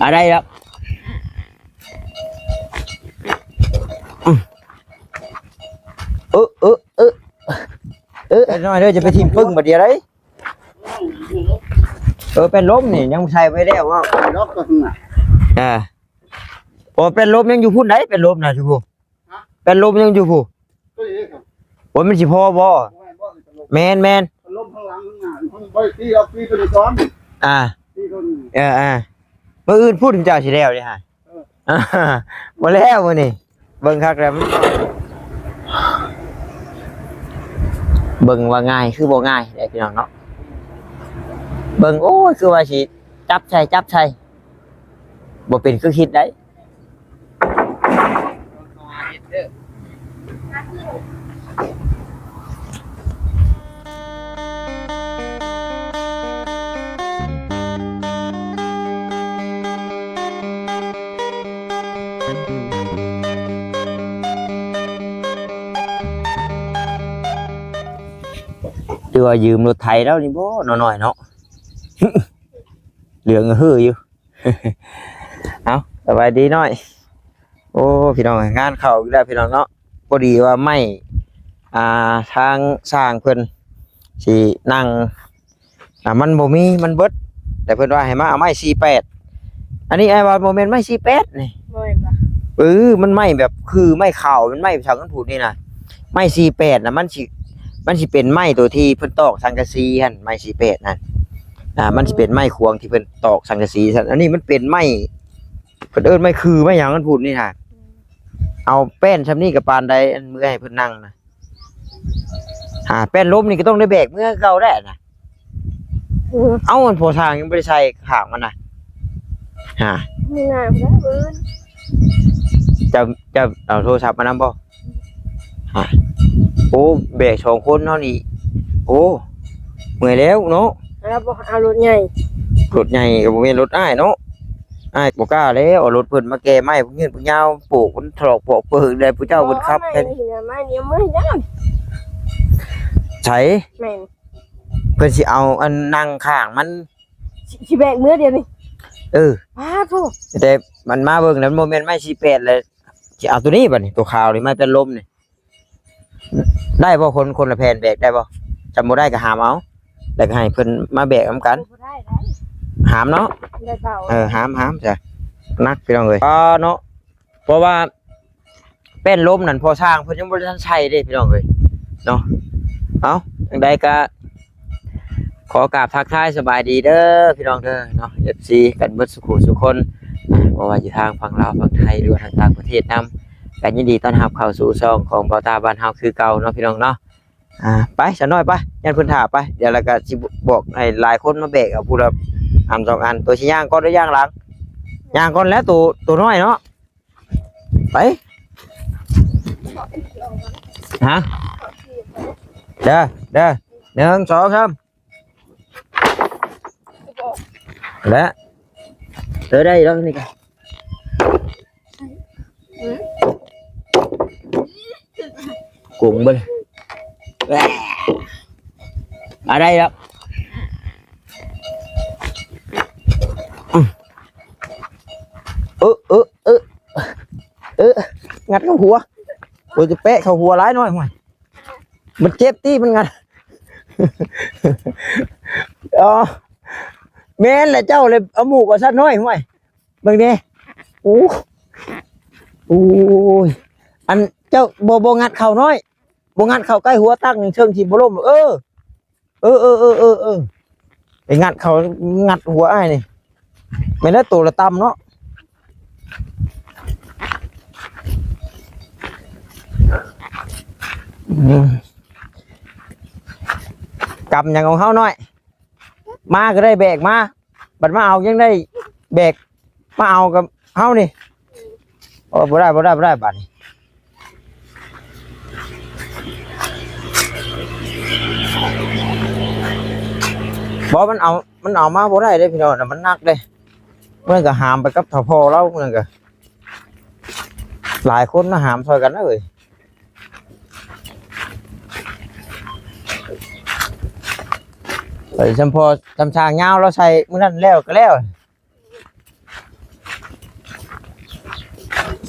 ອາ ໄດ້ແລ້ວ. ອືມ ເອີ ເອີ ເອີ ເອີ ນ້ອຍເດີ ຈະໄປຖິ້ມປຶ້ງບາດດຽວໃດ. ເອີ ແປ້ນລົມນີ້ຍັງໃສ່ໄວ້ແລ້ວເນາະ. ອາ ໂອ້ ແປ້ນລົມຍັງຢູ່ພຸ້ນໃດ໋ ແປ້ນລົມນະ ຢູ່ພຸ້ນ. ແປ້ນລົມຍັງຢູ່ພຸ້ນ. ໂອ້ຍ ມັນຊິພໍບໍ່? ແມ່ນໆ ລົມຂ້າງຫຼັງ ຂ້າງໜ້າ ຂ້າງ ບໍ່ຕີ ເອົາຕີຕົວນີ້ກ່ອນ. ອາ ຕີຕົວນີ້ ເອີ ອາ ມື້ອື່ນພຸ້ນເຈົ້າຊິແລ້ວເດ້ຫະ. ເອີ ບໍ່ແລ້ວມື້ນີ້ ເບິ່ງຄັກແລ້ວ ເບິ່ງວ່າງ່າຍຄືບໍ່ງ່າຍເດ້ພີ່ນ້ອງເນາະ. ເບິ່ງ ໂອ້ຍ ຄືວ່າຊິຈັບໃສ່ ຈັບໃສ່ ບໍ່ເປັນຄືຄິດໃດ. ຫຼືວ່າຢືມລົດໄຖແລ້ວນີ້ບໍ່ ນ້ອຍໆເນາະ ເຫຼືອງເຮີຢູ່. ເອົ້າ ສະບາຍດີນ້ອຍ. ໂອ້ ພີ່ນ້ອງ ງານເຂົ້າອີກແລ້ວພີ່ນ້ອງເນາະ. ພໍດີວ່າໄມ້ ອ່າ ທາງຊ່າງເພິ່ນຊິນັ່ງ ອ່າ ມັນບໍ່ມີ ມັນເບິດ ແຕ່ເພິ່ນວ່າໃຫ້ມາເອົາໄມ້ສີ່ແປດ. ອັນນີ້ອ້າຍວ່າບໍ່ແມ່ນໄມ້ສີ່ແປດນີ້ ບໍ່ແມ່ນບໍ່? ເອີ ມັນໄມ້ແບບຄືໄມ້ຂາວ ມັນໄມ້ທາງພຸ້ນນີ້ນະ. ໄມ້ສີ່ແປດນະ ມັນຊິ ມັນຊິເປັນໄມ້ໂຕທີ່ເພິ່ນຕອກສັງກະສີຫັ້ນ ໄມ້ສີ່ແປດນັ້ນ. ອ່າ ມັນຊິເປັນໄມ້ຂວາງທີ່ເພິ່ນຕອກສັງກະສີຊັ້ນ. ອັນນີ້ມັນເປັນໄມ້ ເພິ່ນເອີ້ນໄມ້ຄືໄມ້ຫຍັງຫັ້ນພຸ້ນນີ້ນະ. ເອົາແປ້ນຊ່ຳນີ້ກໍປານໃດ ອັນເມື່ອໃຫ້ເພິ່ນນັ່ງນະ. ຫາ ແປ້ນລົມນີ້ກໍຕ້ອງໄດ້ແບກເມືອຄືເກົ່າແຫຼະນະ. ເອີ ເອົ້າ ອັນພໍ່ຊ່າງຍັງບໍ່ໄດ້ໃສ່ຂ້າງມັນນະ. ຫາ ມື້ໜ້າພຸ້ນແຫຼະ ມື້ອື່ນ. ເຈົ້າ ເຈົ້າເອົາໂທລະສັບມານຳບໍ່? ຫາ ໂອ້ ແບກສອງຄົນເຮົານີ້ ໂອ້ ເມື່ອຍແລ້ວເນາະ. ແລ້ວບໍ່ເອົາລົດໃຫຍ່ ລົດໃຫຍ່ກໍບໍ່ແມ່ນລົດອ້າຍເນາະ. ອ້າຍບໍ່ກ້າແລ້ວ ເອົາລົດເພິ່ນມາແກ່ໄມ້ ຍືດຍາວ ໂປກມັນຖອກປອກເປີກໄດ້ ຜູ້ເຈົ້າເພິ່ນຂັບແຄ່ນີ້. ໄມ້ນີ້ເມື່ອຍແລ້ວ ໃສ? ແມ່ນ ເພິ່ນຊິເອົາອັນນັ່ງຂ້າງມັນ ຊິ ຊິແບກເມືອດຽວນີ້. ເອີ ປາດໂທ້ ແຕ່ມັນມາເບິ່ງແລ້ວ ມັນບໍ່ແມ່ນໄມ້ສີ່ແປດແລ້ວ. ຊິເອົາໂຕນີ້ບັດນີ້ ໂຕຂາວນີ້ ໄມ້ແປ້ນລົມນີ້ ໄດ້ບໍ່? ຄົນ ຄົນລະແຜ່ນແບກໄດ້ບໍ່? ຄັນບໍ່ໄດ້ກໍຫາມເອົາ ແລ້ວກໍໃຫ້ເພິ່ນມາແບກນຳກັນ. ບໍ່ໄດ້ ຫາມເນາະ. ໄດ້ເບົາ ເອີ ຫາມ ຫາມຊະ ໜັກພີ່ນ້ອງເອີຍ. ອ່າ ເນາະ ເພາະວ່າແປ້ນລົມນັ້ນ ພໍ່ຊ່າງເພິ່ນຍັງບໍ່ໄດ້ທັນໃສ່ເດ້ພີ່ນ້ອງເອີຍເນາະ. ເອົ້າ ຈັ່ງໃດກໍ ຂໍກາບທັກທາຍສະບາຍດີເດີພີ່ນ້ອງເດີເນາະ ເອັຟຊີ ກັນເບິດສູ່ຜູ້ສູ່ຄົນ ບໍ່ວ່າຢູ່ທາງຝັ່ງລາວ ຝັ່ງໄທ ຫຼືວ່າທາງຕ່າງປະເທດນຳ ກໍຍິນດີຕ້ອນຮັບເຂົ້າສູ່ຊ່ອງຂອງເບົາຕາບ້ານເຮົາຄືເກົ່າເນາະ ພີ່ນ້ອງເນາະ. ອ່າ ໄປຊະນ້ອຍ ໄປ ຢ້ານເພິ່ນຖ້າ ໄປ ດຽວລະກະຊິບອກໃຫ້ຫຼາຍຄົນມາແບກເອົາ ຜູ້ລະອັນສອງອັນ. ໂຕຊິຍ່າງກ່ອນ ຫຼືຍ່າງຫຼັງ? ຍ່າງກ່ອນແຫຼະ ໂຕ ໂຕນ້ອຍເນາະ. ໄປ ຮະ ເດີ ເດີ ໜຶ່ງ ສອງ ສາມ ແລະ ເດີ ໄດ້ແລ້ວນີ້ກະ ກົງເບິ່ງ ອ່າ ໄດ້ແລ້ວ. ອືມ ເອີ ເອີ ເອີ ເອີ ງັດເຂົ້າຫົວ. ໂອ້ຍ ຈະແປະເຂົ້າຫົວຫຼາຍນ້ອຍ ຫ້ວຍ ມັນເຈັບຕິ ມັນງັດ. ອໍ ແມ່ນແຫຼະ ເຈົ້າເລີຍເອົາໝູກເອົາສັດນ້ອຍ ຫ້ວຍ ເບິ່ງແດ່. ໂອ້ ໂອ້ຍ ອັນເຈົ້າບໍ່ ບໍ່ງັດເຂົ້ານ້ອຍ ບໍ່ງັດເຂົ້າໃກ້ຫົວ ຕັ້ງເທິງທີ່ບໍ່ລົ້ມ. ເອີ ເອີ ເອີ ເອີ ເອີ ໄປງັດເຂົ້າ ງັດຫົວອ້າຍນີ້ ແມ່ນແລ້ວ ໂຕລະຕ່ຳເນາະ. ອືມ ກຳຫຍັງຂອງເຮົານ້ອຍ ມາກໍໄດ້ແບກມາ ບັດມາເອົາຍັງໄດ້ແບກ ມາເອົາກັບເຮົານີ້. ໂອ້ ບໍ່ໄດ້ ບໍ່ໄດ້ ບໍ່ໄດ້ ບາດນີ້ ບໍ່ ມັນເອົາ ມັນເອົາມາບໍ່ໄດ້ເດ້ພີ່ນ້ອງ ມັນໜັກເດ້. ເມື່ອນັ້ນກໍຫາມໄປກັບເຖົ້າພໍ່ລາວ ເມື່ອນັ້ນກໍຫຼາຍຄົນມາຫາມຊ່ອຍກັນນະເອີຍ. ໃສ່ຊ່ຳພໍ ຊ່ຳຊ່າງຍາວລາວໃສ່ມື້ນັ້ນແລ້ວກໍແລ້ວ.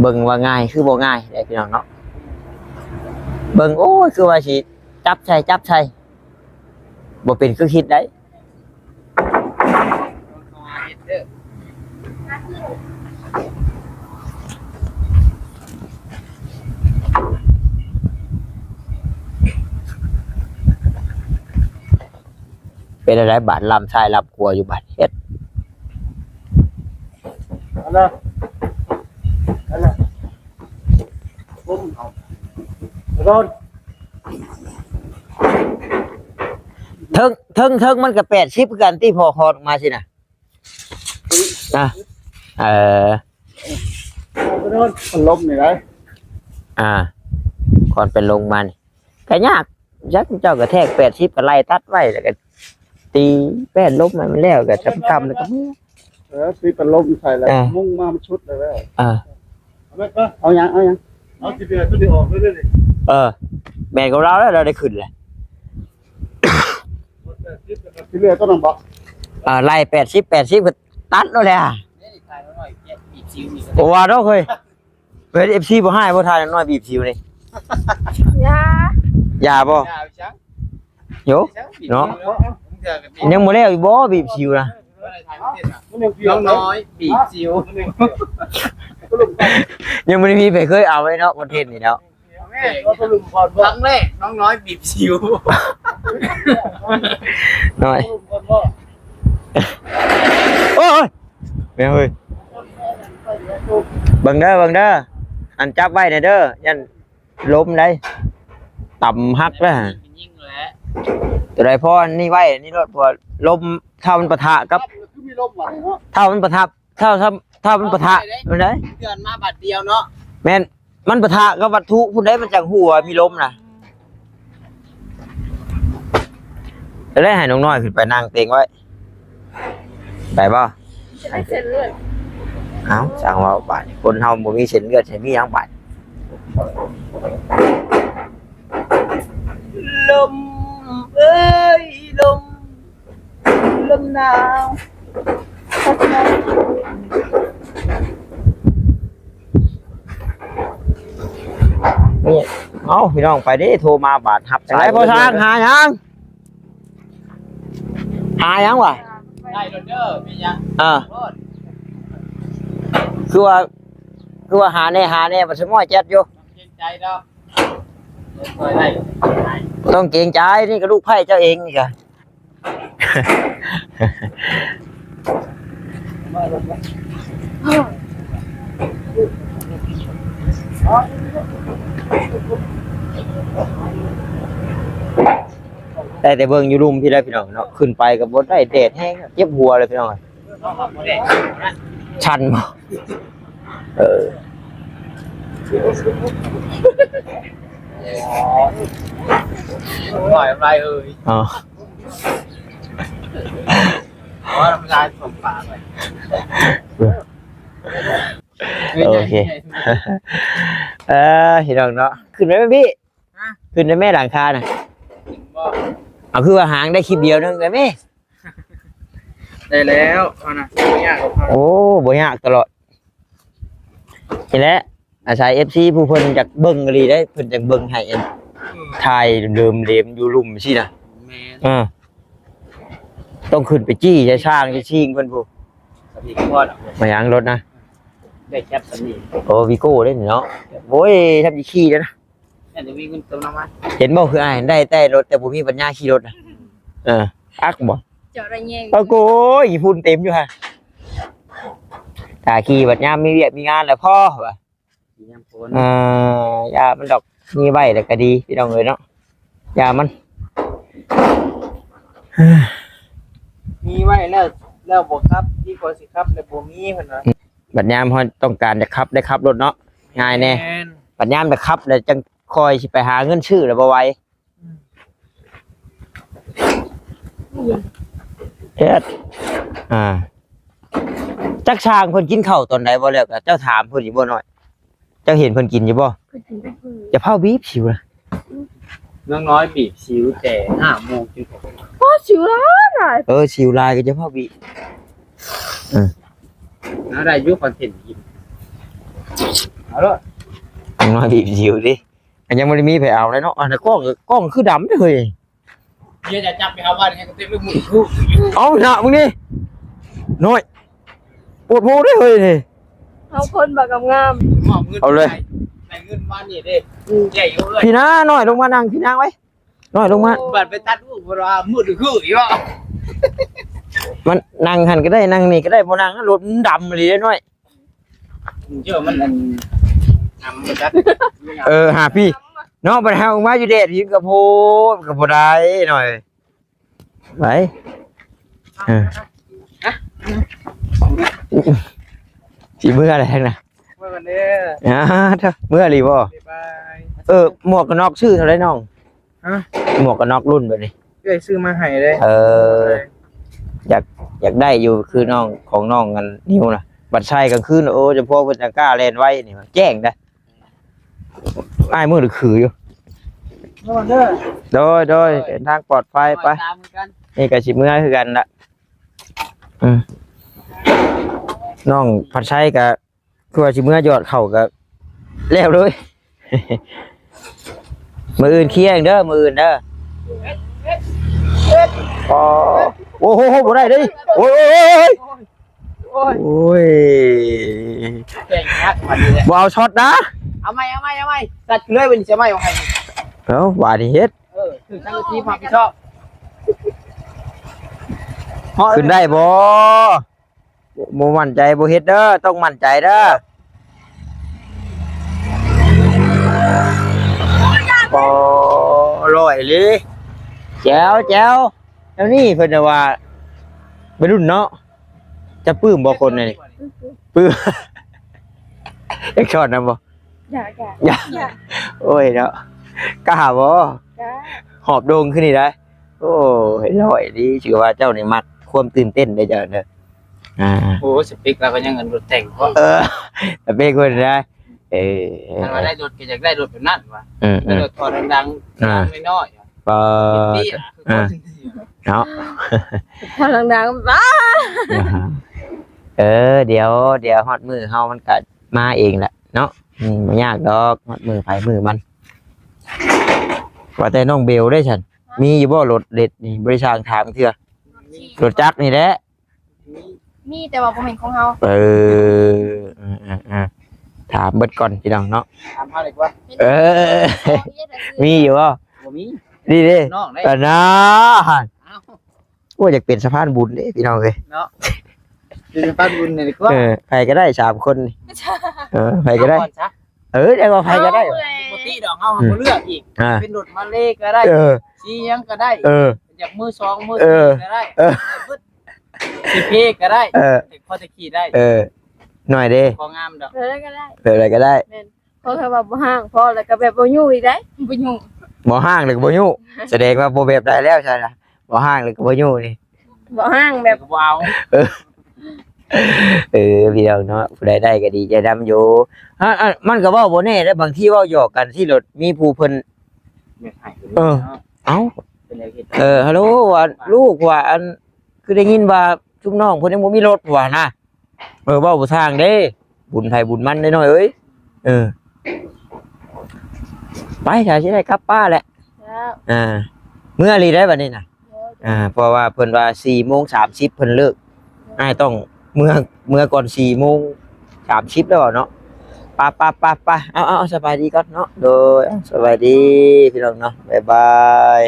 ເບິ່ງວ່າງ່າຍຄືບໍ່ງ່າຍເດ້ພີ່ນ້ອງເນາະ. ເບິ່ງ ໂອ້ຍ ຄືວ່າຊິຈັບໃສ່ ຈັບໃສ່ ບໍ່ເປັນຄືຄິດໄດ໋. ເປັນຈັ່ງໃດບາດ ລຳຊ້າຍລຳຂວາຢູ່ບາດ ເຮັດ ອັນນະ ອັນນະ ປຸ້ມເອົາ ເທິງ ເທິງ ເທິງມັນກໍແປດສິບຄືກັນຕິ ພໍຄອດອອກມາຊີ້ນະ. ອ່ະ ເອີ ເອົາໄປໂດນ ມັນລົ້ມນີ້ໄດ໋. ອ່າ ຄອນໄປລົງມານີ້ກໍຍາກ ຈັກເຈົ້າກະແທກແປດສິບ ກໍໄລ່ຕັດໄວ້ ແລ້ວກໍຕີແປ້ນລົມໃຫ້ມັນແລ້ວ ກໍຈຳກຳ ແລ້ວກໍເມືອ. ເອີ ຕີແປ້ນລົມໃສ່ແລ້ວ ອ່າ ມຸງມາມັນຊຸດແລ້ວ. ອ່າ ເອົາຫຍັງ ເອົາຫຍັງ ເອົາຊິເຫຼືອຕົວນີ້ອອກເລີຍເດີນີ້. ເອີ ແມ່ນຂອງລາວແລ້ວ ລາວໄດ້ຂຶ້ນແລ້ວ. ຊິເຫຼືອຕົວນັ້ນບໍ່? ເອີ ໄລ່ແປດສິບ ແປດສິບກໍຕັດໂລດແຫຼະ. ບໍ່ວ່າດອກເຮີ້ຍ. ເປັນເອັຟຊີບໍ່ຮ້າຍບໍ່ ຖ້ານ້ອຍບີບສິວນີ້? ຢ່າ ຢ່າບໍ່? ໂຍ ເນາະ ຍັງບໍ່ແລ້ວອີກບໍ່ບີບສິວນະ? ນ້ອງນ້ອຍບີບສິວ ຍັງບໍ່ໄດ້ມີໃຜເຄີຍເອົາໄວ້ເນາະ ຄອນເທັນນີ້ເນາະ. ຄັ້ງແລກນ້ອງນ້ອຍບີບສິວ ນ້ອຍ ໂອ້ຍ ແມ່ເອີຍ ເບິ່ງເດີ ເບິ່ງເດີ ອັນຈັບໄວ້ແດ່ເດີ ຢ້ານ ລົ້ມໄດ໋ ຕຳຫັກແລ້ວ. ຕົວໃດພໍອັນນີ້ໄວ້ ອັນນີ້ໂລດ ເພາະວ່າລົມ ຖ້າມັນປະທະກັບ ຄືມີລົມຫວາເນາະ ຖ້າມັນປະທະ ຖ້າ ຖ້າ ຖ້າມັນປະທະ ມັນໄດ໋ ເດືອນມາບາດດຽວເນາະ. ແມ່ນ ມັນປະທະກັບວັດຖຸພຸ້ນໄດ໋ ມັນຈັ່ງຮູ້ວ່າມີລົມນະ. ແລ້ວໃຫ້ນ້ອງນ້ອຍຂຶ້ນໄປນັ່ງເຕັງໄວ້ ໄດ້ບໍ່? ເສັ້ນເລືອດ ເອົ້າ ຊ່າງເວົ້າບາດນີ້ ຄົນເຮົາບໍ່ມີເສັ້ນເລືອດ ຊິມີຫຍັງບາດ? ລົມເອີຍ ລົມ ລົມໜາວ ນີ້ ເອົ້າ ພີ່ນ້ອງ ໄປເດ້ ໂທມາບາດ ຮັບສາຍ. ຈັ່ງໃດພໍ່ຊ້າງ ຫາຫຍັງ? ຫາຫຍັງວະ? ໄດ້ໂລດເດີ ມີຫຍັງ? ເອີ ໂລດ ຄືວ່າ ຄືວ່າຫາແດ່ ຫາແດ່ ບັດສະໝ້ອຍແຈັດຢູ່. ເກງໃຈດອກ ບໍ່ຕ້ອງເກງໃຈ ນີ້ກໍລູກໃພ້ເຈົ້າເອງນີ້ກະ. ໄດ້ແຕ່ເບິ່ງຢູ່ລຸ່ມພີ້ແຫຼະພີ່ນ້ອງເນາະ ຂຶ້ນໄປກໍບໍ່ໄດ້ ແດດແຮງ ເຈັບຫົວເລີຍພີ່ນ້ອງ. ຊັນບໍ່? ເອີ ນ້ອຍນ້ຳລາຍເອີຍ ອໍ ນ້ຳລາຍສົມປາກເລີຍ. ໂອເຄ ເອີ ພີ່ນ້ອງເນາະ ຂຶ້ນໄປແມ່ພີ່ ຮະ? ຂຶ້ນໄດ້ແມ່ຫຼັງຄານະ? ຂຶ້ນບໍ່? ເອົາ ຄືວ່າຫາງໄດ້ຄລິບດຽວໜຶ່ງໄດ້ແມ່? ໄດ້ແລ້ວ ເອົານະ ບໍ່ຍາກດອກ. ໂອ້ ບໍ່ຍາກຕະຫຼອດ. ນີ້ແຫຼະ ອາໄສເອັຟຊີຜູ້ເພິ່ນຢາກເບິ່ງອີ່ຫຼີເດ້ ເພິ່ນຈັ່ງເບິ່ງໃຫ້ ອືມ ຖ່າຍເດີມເລມຢູ່ລຸ່ມຊີ້ນະ. ແມ່ນ ເອີ ຕ້ອງຂຶ້ນໄປຈີ້ໃສ່ຊ່າງໃສ່ຊິງເພິ່ນພຸ້ນ. ສຳນີ້ກໍພໍດອກ ມາຫຍັງລົດນະ ໄດ້ແຄັບສຳນີ້. ໂອ້ ວີໂກ້ເດ້ນີ້ເນາະ. ໂອ້ຍ ທຳຊິຂີ່ແລ້ວນະ. ແມ່ນແຕ່ມີເງິນເຕີມນ້ຳມັນ. ເຫັນບໍ່ ຄືອ້າຍໄດ້ແຕ່ລົດ ແຕ່ບໍ່ມີປັນຍາຂີ່ລົດນະ. ເອີ ອັກບໍ່ ເຈົ້າໄດ້ແຍງ ປາໂກຍ ຝຸ່ນເຕັມຢູ່ຫັ້ນ. ຖ້າຂີ່ບັດຍາມມີວຽກມີງານແລ້ວພໍວ່າ ຍາມຝົນ ເອີ ຢ່າມັນດອກ ມີໄວ້ແລ້ວກໍດີ ພີ່ນ້ອງເອີຍເນາະ ຢ່າມັນ ມີໄວ້ແລ້ວ ແລ້ວບໍ່ຂັບ ດີກວ່າຊິຂັບແລ້ວບໍ່ມີ ເພິ່ນວ່າ. ບັດຍາມເຮົາຕ້ອງການຈະຂັບ ໄດ້ຂັບລົດເນາະ ງ່າຍແດ່. ແມ່ນ ບັດຍາມຈະຂັບແລ້ວຈັ່ງຄ່ອຍຊິໄປຫາເງິນຊື້ແລ້ວບໍ່ໄຫວ. ອືມ ເຮັດ ອ່າ ຈັກຊ່າງເພິ່ນກິນເຂົ້າຕອນໃດບໍ່ ແລ້ວກໍເຈົ້າຖາມເພິ່ນຢູ່ບໍ່ນ້ອຍ? ເຈົ້າເຫັນເພິ່ນກິນຢູ່ບໍ່? ເພິ່ນກິນແຕ່ເພິ່ນ ຢ່າຟ້າວບີບສິວນະ. ອືມ ນ້ອງນ້ອຍບີບສິວແຕ່ຫ້າໂມງຈຶ່ງ ໂອ້ ສິວຫຼາຍຫຼາຍ. ເອີ ສິວຫຼາຍກໍຢ່າຟ້າວບີບ. ເອີ ເອົາໄດ້ຢູ່ ຄອນເທັນກິນ ເອົາໂລດ. ນ້ອງນ້ອຍບີບສິວຕິ ອັນຍັງບໍ່ໄດ້ມີໃຜເອົາເລີຍເນາະ. ອັນນັ້ນກ້ອງ ກ້ອງຄືດຳເດ້ເຮີ້ຍ. ເມຍຈະຈັບໄປຫາບ້ານໃຫ້ເຕັມໄປໝົດ. ເອົານະ ມຶງນີ້ ນ້ອຍ ໂພດໂພເດ້ເຮີ້ຍນີ້. ເອົາຄົນບັກງາມໆ ມອບເງິນ ເອົາເລີຍ ໃຫ້ເງິນມານີ້ເດ້. ອືມ ໃຫຍ່ຢູ່ເອີຍ. ພີ່ນາ ນ້ອຍລົງມານັ່ງ ພີ່ນາໄວ້ ນ້ອຍລົງມາ. ໂອ້ ບັດໄປຕັດຮູບ ບໍ່ວ່າມືດຄືອີກເນາະ. ມັນນັ່ງຫັ້ນກໍໄດ້ ນັ່ງນີ້ກໍໄດ້ ບໍ່ນັ່ງ ລົດມັນດຳອີ່ຫຼີເດ້ນ້ອຍ. ເຈົ້າມັນອັນ ອຳບໍ່ຈັກ. ເອີ ຫາພີ່ເນາະ ບັດເຮົາອອກມາຢູ່ແດດນີ້ກໍໂພດ ກໍບໍ່ໄດ້ໜ້ອຍ. ໄປ ເອີ ຊິເມືອແລ້ວນະ ເມືອກັນເດີ. ອ່າ ເມືອອີ່ຫຼີບໍ່? ບາຍບາຍ. ເອີ ໝວກກັນນັອກຊື້ເທົ່າໃດນ້ອງ? ຮະ? ໝວກກັນນັອກລຸ້ນແບບນີ້ ເອື້ອຍຊື້ມາໃຫ້ເດ້. ເອີ ຢາກ ຢາກໄດ້ຢູ່ ຄືນ້ອງ ຂອງນ້ອງອັນນິວນະ ບັດໃສ່ກາງຄືນ ໂອ້ ຈະພໍເພິ່ນຈັ່ງກ້າແລ່ນໄວນີ້ ແຈ້ງເດ້. ອ້າຍມືດຄືຢູ່. ໂດຍ ໂດຍ ເດີນທາງປອດໄພໄປ. ນີ້ກໍຊິເມືອຄືກັນລະ. ອືມ ນ້ອງພັດໄຊກໍຄືວ່າຊິເມືອຢອດເຂົ້າກໍແລ້ວເລີຍ. ມື້ອື່ນເຄຍເອງເດີ ມື້ອື່ນເດີ. ອໍ ໂອ້ໂຫ ບໍ່ໄດ້ເດ້. ໂອ້ຍ ໂອ້ຍ ໂອ້ຍ ໂອ້ຍ ໂອ້ຍ ແຂ່ງຄັກບັດນີ້ແຫຼະ. ບໍ່ເອົາຊັອດນະ. ເອົາໃໝ່ ເອົາໃໝ່ ເອົາໃໝ່. ຕັດເລີຍບັດນີ້ ເອົາໃໝ່ ເອົາໃໝ່. ເອົ້າ ບາດນີ້ເຮັດ. ເອີ ຖືກທາງທີ່ຮັບຜິດຊອບ. ຂຶ້ນໄດ້ບໍ່? ບໍ່ໝັ້ນໃຈບໍ່ເຮັດເດີ ຕ້ອງໝັ້ນໃຈເດີ. ອໍ ຮ້ອຍອີ່ຫຼີ. ແຈວ ແຈວ ແນວນີ້ເພິ່ນວ່າໄວລຸ້ນເນາະ. ຈະປື້ມບໍ່ຄົນນີ້? ປື້ມ. ຢາກຊ້ອນນຳບໍ່? ຢາກ ຢາກ ຢາກ. ໂອ້ຍເນາະ ກ້າບໍ່? ກ້າ. ຫອບດົງຂຶ້ນນີ້ໄດ໋. ໂອ້ຍ ຮ້ອຍອີ່ຫຼີ ຖືວ່າເຈົ້ານີ້ມັກຄວາມຕື່ນເຕັ້ນເດ້ເຈົ້າເດີ. ອ່າ ໂອ້ ສະເປັກລາວກໍຍັງເອີ້ນລົດແຕ່ງເນາະ. ເອີ ສະເປັກເພິ່ນນະ. ເອີ ຄັນວ່າໄດ້ລົດກໍຢາກໄດ້ລົດແບບນັ້ນວ່າ. ອືມ ໄດ້ລົດທໍ່ດັງໆ ອ່າ ນ້ອຍໆ. ປາ ເນາະ ພໍດັງໆ ເອີ ດຽວ ດຽວຮອດມື້ເຮົາມັນກະມາເອງແຫຼະເນາະ. ອືມ ບໍ່ຍາກດອກ ຮອດມື້ໃຜມື້ມັນ. ວ່າແຕ່ນ້ອງເບວເດ້ຊັ້ນ ມີຢູ່ບໍ່ລົດເລັດນີ້? ບໍ່ໄດ້ຊ່າງຖາມເທື່ອ. ລົດຈັກນີ້ແຫຼະ. ມີ ມີ ແຕ່ວ່າບໍ່ແມ່ນຂອງເຮົາ. ເອີ ເອີ ເອີ ເອີ ຖາມເບິດກ່ອນພີ່ນ້ອງເນາະ. ຖາມເຮົາດີກວ່າ. ເອີ ມີຢູ່ບໍ່? ບໍ່ມີ. ນີ້ເດ້ ນ້ອງເດ້. ອັນນັ້ນ ອ້າວ ໂອ້ຍ ຢາກເປັນສະພານບຸນເດ້ພີ່ນ້ອງເອີຍເນາະ. ເປັນສະພານບຸນນີ້ດີກວ່າ. ເອີ ໃຜກໍໄດ້ສາມຄົນນີ້. ເອີ ໃຜກໍໄດ້. ເອົາກ່ອນຊະ. ເອີ ແຕ່ວ່າໃຜກໍໄດ້. ເອົາແຫຼະ ປົກກະຕິດອກ ເຮົາ ອືມ ບໍ່ເລືອກອີກ. ອ່າ ເປັນລົດມາເລກໍໄດ້. ເອີ ສີຫຍັງກໍໄດ້. ເອີ ຢາກມືສອງມື ເອີ ສາມກໍໄດ້. ເອີ ໄດ້ເບິດ. ຊິເພກໍໄດ້. ເອີ ແຕ່ພໍຈະຂີ່ໄດ້. ເອີ ໜ້ອຍເດ້. ບໍ່ງາມດອກ. ແບບໃດກໍໄດ້. ແບບໃດກໍໄດ້. ແມ່ນ. ເພາະແຄ່ວ່າບໍ່ຮ້າງພໍ ແລ້ວກໍແບບບໍ່ຫຍຸ້ງອີກໄດ໋. ບໍ່ຫຍຸ້ງ. ບໍ່ຮ້າງແລ້ວກໍບໍ່ຫຍຸ້ງ. ສະແດງວ່າບໍ່ແບບໃດແລ້ວຊັ້ນນະ. ບໍ່ຮ້າງແລ້ວກໍບໍ່ຫຍຸ້ງນີ້. ບໍ່ຮ້າງແບບ ກໍບໍ່ເອົາ. ເອີ ເອີ ພີ່ນ້ອງເນາະ ຜູ້ໃດໄດ້ກໍດີໃຈນຳຢູ່. ອາ ອາ ມັນກໍເວົ້າບໍ່ແນ່ເດ້ ບາງທີເວົ້າຫຍອກກັນທີ່ລົດມີຜູ້ເພິ່ນ ເອີ ເອົ້າ ເປັນແນວເຮັດ. ເອີ ຮັລໂຫຼ ວ່າລູກ ວ່າອັນ ຄືໄດ້ຍິນວ່າຊຸມນ້ອງເພິ່ນຍັງບໍ່ມີລົດວ່ານະ. ເອີ ເວົ້າບໍ່ຊ່າງເດ້ ບຸນໃຜບຸນມັນເດ້ນ້ອຍເອີຍ. ເອີ ໄປ ຖ້າຊິໄດ້ກັບປ້າແຫຼະ. ເຈົ້າ. ອ່າ ເມືອອີ່ຫຼີໄດ້ບັດນີ້ນະ. ໂດຍ. ອ່າ ເພາະວ່າເພິ່ນວ່າສີ່ໂມງສາມສິບເພິ່ນເລີກ. ໂດຍ. ອ້າຍຕ້ອງເມືອ ເມືອກ່ອນສີ່ໂມງສາມສິບແລ້ວເນາະ. ໄປ ໄປ ໄປ ໄປ. ເອົາ ເອົາ ເອົາ ສະບາຍດີກ່ອນເນາະ. ໂດຍ ເອົາ ສະບາຍດີພີ່ນ້ອງເນາະ. ບາຍບາຍ.